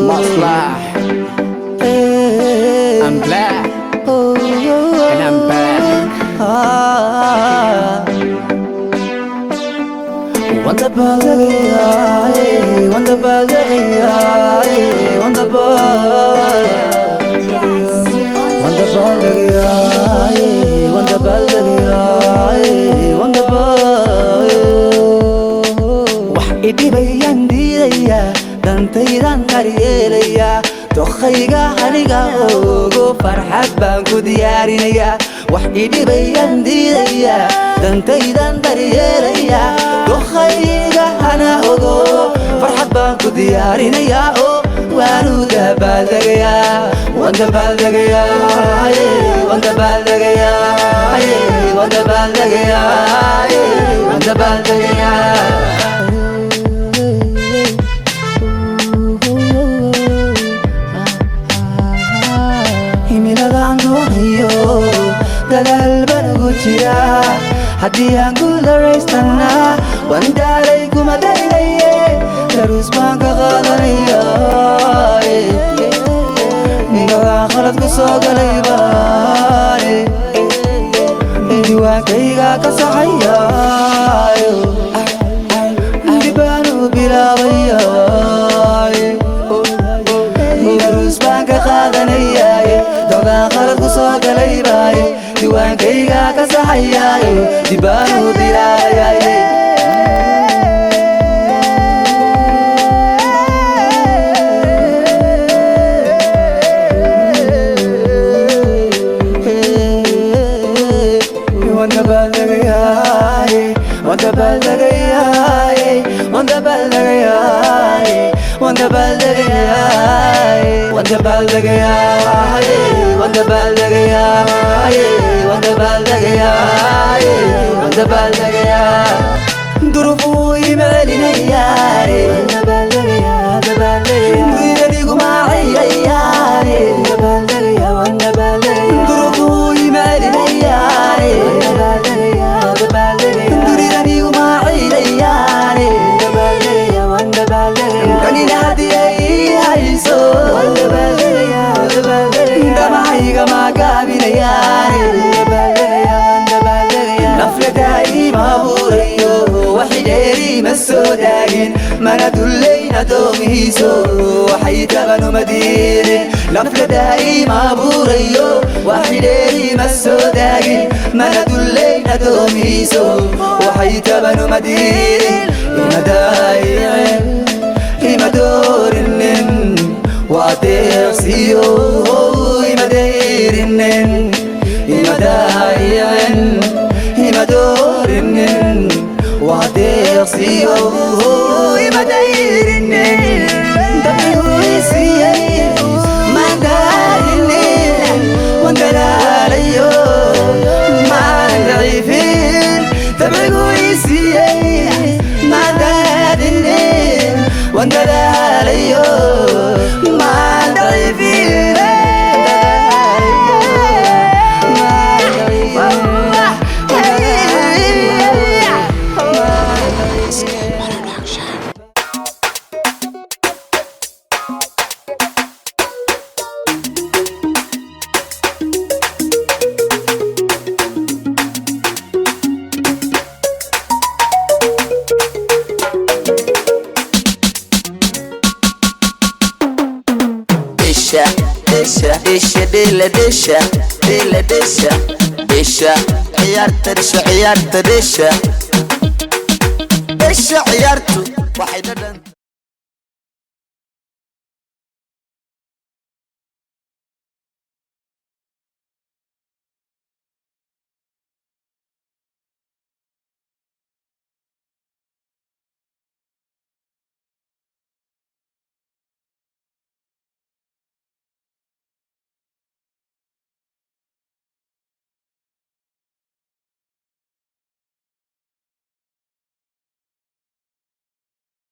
Maslax. I'm black and I'm back. Waan dabaaldegayaaye, waan dabaaldegayaaye, waan waan dabaaldegayaaye, waan dabaaldegayaaye, waan dabaal. Wax idhibayaan diidaya, dantaydan daryeelaya, dokhayga aniga ogo, farxad baan ku diyaarinayaa. Wax idhibayaan diidaya, dantaydan daryeelaya, dokhayga hana ogo, farxad baan ku diyaarinayaa oo waanu dabaaldegayaa. Waan dabaaldegayaa, waan dabaaldegayaa, waan dabaaldegayaa, waan dabaaldegayaa. Himiladaan doonayo dadaal baan ugu jiraa. Haddii aan guularaystana, waan daalay kuma daynaye, daruus baan ka qaadanaya. Ninkaan khalad ku soo galay baane diiwaankayga ka saxaya, dib baan u bilaabaya, daruus baan ka qaadanayaaye. Docdaan khalad ku soo galay baaye diiwaankayga ka saxayaaye, dib baan u bilaabayaaye. Waan dabaaldegayaaye, waan dabaaldegayaaye, waan dabaaldegayaaye, waan dabaaldegayaaye, waan dabaaldegayaaye, waan dabaaldegayaaye, waan dabaaldegayaaye, waan dabaaldegayaa. Duruufuu ima celinayaane, guriganiguma ciyayaane. Duruufuu ima celinayaane, guriganiguma ciyayaane. Kanina haddii ay hayso, damahaygama gaabinayaane. Nafladaima abuurayo, waxidheeri ma soo daagin, mana dullayn addoomihiiso, waxay tabanuma diidin. Nafladaima abuurayo, waxidheeri ma soo daagin, mana dullayn addoomihiiso, waxay tabanuma diidin. Ima daayicin, ima doorinin, waa deeqsiyo, ima dayrinin. Ima daayicin, ima doorinin, waa deeqsiyo, ima dayrinin. Dabigu isiiyey maan daalinin, waan dalaalayo, maan daciifin. Dabcigu isiiyey maan daadinin, waan dalaalayo, maan daciifin. Dheesha, dheesha, dheesha, dheela, dheesha, dheela, dheesha, dheesha, ciyaarta, dheesha, ciyaarta, dheesha, dheesha, ciyaartu waxay dhadhan.